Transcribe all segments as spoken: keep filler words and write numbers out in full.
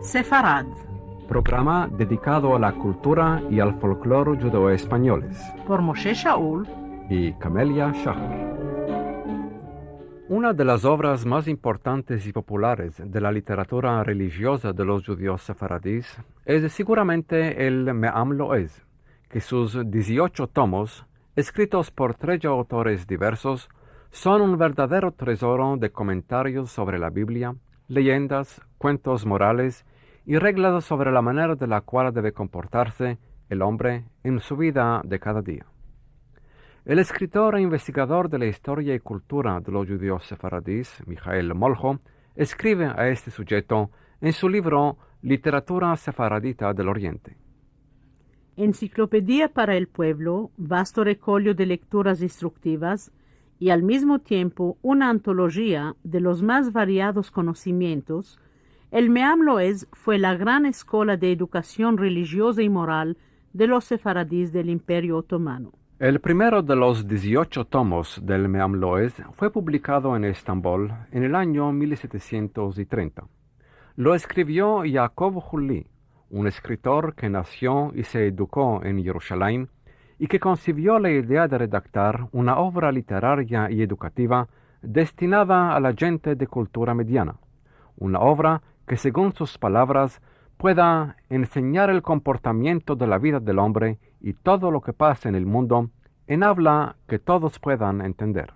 Sefarad. Programa dedikado a la kultura i al folklor djudeo-espanyoles. Por Moshe Shaul i Kamelia Shahar. Una de las ovras mas importantes i populares de la literatura relijioza de los djudios sefaradis es seguramente el Me'am Lo'ez, ke sus diziocho tomos, eskritos por treje autores diversos, son un verdadero tezoro de komentarios sovre la Biblia, leyendas, kuentos morales i reglas sovre la manera de la kual deve komportarse el ombre en su vida de kada dia. El eskritor e investigador de la istoria i kultura de los djudios sefaradis, Mijael Molho, eskrive a este sujeto en su livro Literatura sefaradita del Oriente. Ensiklopedia para el puevlo, vasto rekollo de lekturas instruktivas i al mizmo tiempo una antolojia de los mas variados konosimientos, el Me'am Lo'ez fue la gran eskola de edukasion relijioza i moral de los sefaradis del Imperio Otomano. El primero de los diziocho tomos del Me'am Lo'ez fue publikado en Estambol en el anyo mil setesientos i trenta. Lo eskrivio Yakov Hulli, un eskritor ke nasio i se eduko en Yerushalayim i ke konsivio la idea de redaktar una ovra literaria i edukativa destinada a la djente de kultura mediana, una ovra ke, segun sus palavras, pueda ensenyar el komportamiento de la vida del ombre i todo lo ke pasa en el mundo en avla ke todos puedan entender.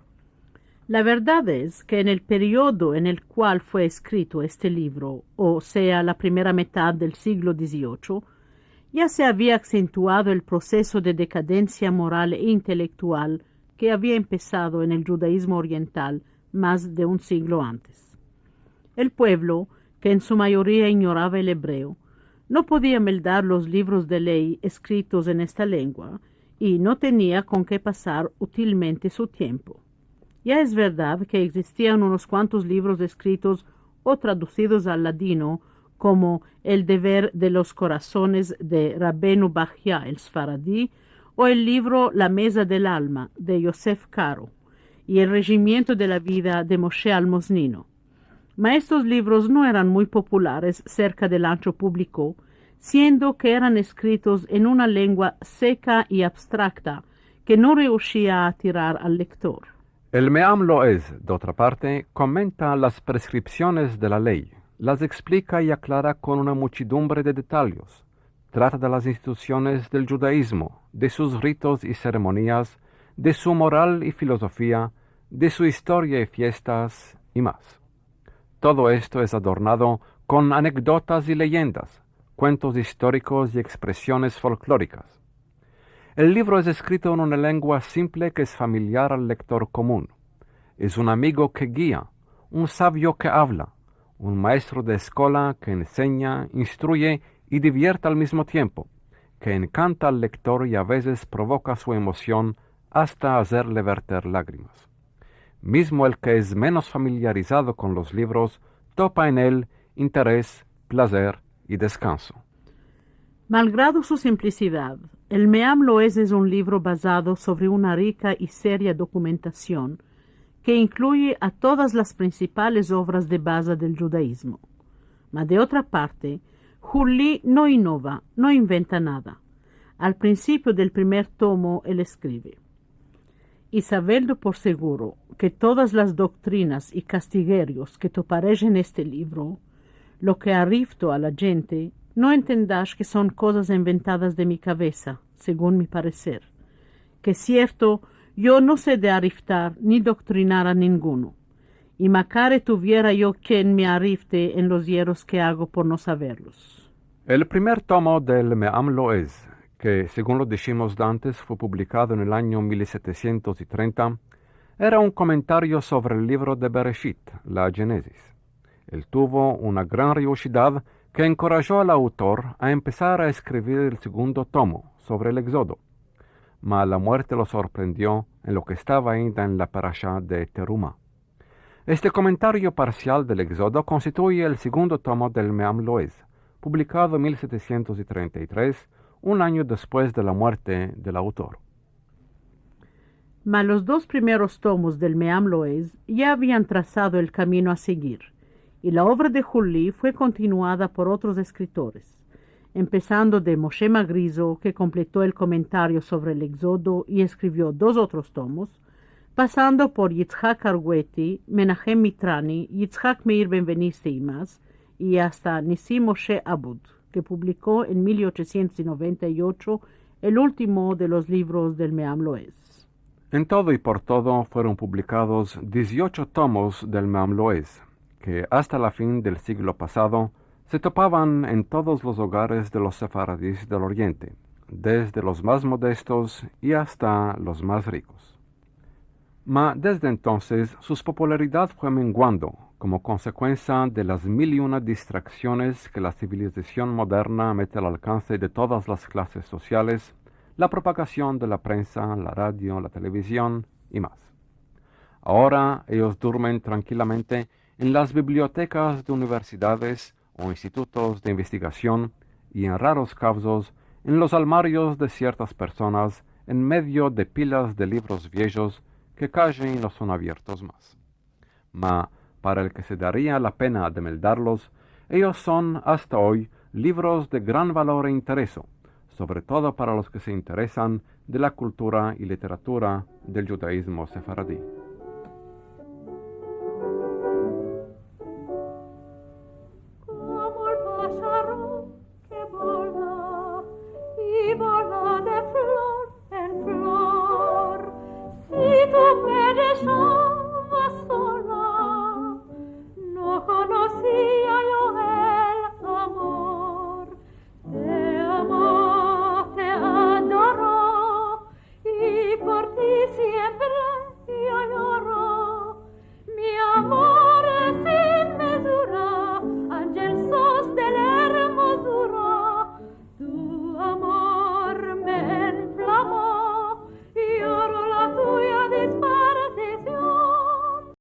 La verdad es ke en el periodo en el kual fue eskrito este livro, o sea, la primera metad del siglo diziocho, ya se avia aksentuado el proseso de dekadensia moral e intelektual ke avia empesado en el djudaizmo oriental mas de un siglo antes. El puevlo, ke en su mayoria inyorava el ebreo, no podia meldar los livros de ley eskritos en esta lengua i no tenia kon ke pasar utilmente su tiempo. Ya es verdad ke egzistian unos kuantos livros eskritos o tradusidos al ladino, komo El dever de los korasones de Rabenu Bahya el Sfaradi, o el livro La meza del alma de Yosef Karo, i El rejimiento de la vida de Moshe Almoznino. Ma estos livros no eran muy populares serka del ancho publiko, siendo ke eran eskritos en una lengua seka i abstrakta ke no reushia a atirar al lektor. El Me'am Lo'ez, de otra parte, komenta las preskripsiones de la ley, las eksplika i aklara kon una muchidumbre de detalyes, trata de las institusiones del djudaizmo, de sus ritos i seremonias, de su moral i filozofia, de su istoria i fiestas, i mas. Todo esto es adornado kon anekdotas i leyendas, kuentos istorikos i ekspresiones folklorikas. El livro es eskrito en una lengua simple ke es familiar al lektor komun. Es un amigo ke gia, un savio ke avla, un maestro de eskola ke ensenya, instruye i divierte al mizmo tiempo, ke enkanta al lektor i a vezes provoka su emosion asta azerle verter lagrimas. Mizmo el ke es menos familiarizado kon los livros topa en el interes, plazer i deskanso. Malgrado su simplisidad, el Me'am Lo'ez es un livro bazado sovre una rika i seria dokumentasion ke inkluye a todas las prinsipales ovras de baza del djudaizmo. Ma de otra parte, Hulli no inova, no inventa nada. Al prinsipio del primer tomo, el eskrive: I saveldo por seguro ke todas las doktrinas i kastigerios ke toparesh en este livro, lo ke arifto a la djente, no entendash ke son kozas enventadas de mi kavesa, segun mi pareser. Ke sierto, yo no se de ariftar ni doktrinar a ninguno. I makare tuviera yo ken me arifte en los yeros ke ago por no saverlos. El primer tomo del Me'am Lo'ez, ke, segun lo dishimos dantes, fue publikado en el anyo mil setesientos i trenta, era un komentario sovre el livro de Bereshit, la Genesis. El tuvo una gran reushidad ke enkorajo al autor a empesar a eskrivir el segundo tomo sovre el Egzodo. Ma la muerte lo sorprendio en lo ke estava ainda en la parasha de Teruma. Este komentario parsial del Egzodo konstituye el segundo tomo del Me'am Lo'ez, publikado en mil setesientos i trenta i tres, un anyo despues de la muerte del autor. Ma los dos primeros tomos del Meam Loez ya avian trasado el kamino a segir, i la ovra de Hulli fue kontinuada por otros eskritoris, empesando de Moshe Magrizo, ke kompleto el komentario sovre el Egzodo i eskrivio dos otros tomos, pasando por Yitzhak Argueti, Menahem Mitrani, Yitzhak Meir Benveniste i mas, i asta Nissim Moshe Abud, ke publiko en mil ochosientos noventa i ocho el ultimo de los livros del Meam Loez. En todo i por todo fueron publikados dieziocho tomos del Meam Loez, ke asta la fin del siglo pasado se topavan en todos los ogares de los sefaradis del Oriente, desde los mas modestos i asta los mas rikos. Ma desde entonses su popularidad fue menguando komo konsekuensia de las mil i una distraksiones ke la sivilizasion moderna mete al alkanse de todas las klases sosiales, la propagasion de la prensa, la radio, la televizion i mas. Agora eyos durmen trankilamente en las bibliotekas de universidades o institutos de investigasion i en raros kavzos en los almarios de siertas personas en medio de pilas de livros viejos ke kaji no son aviertos mas. Ma, para el ke se daria la pena de meldarlos, eyos son asta oy livros de gran valor e intereso, sovre todo para los ke se interesan de la kultura i literatura del djudaizmo sefaradi.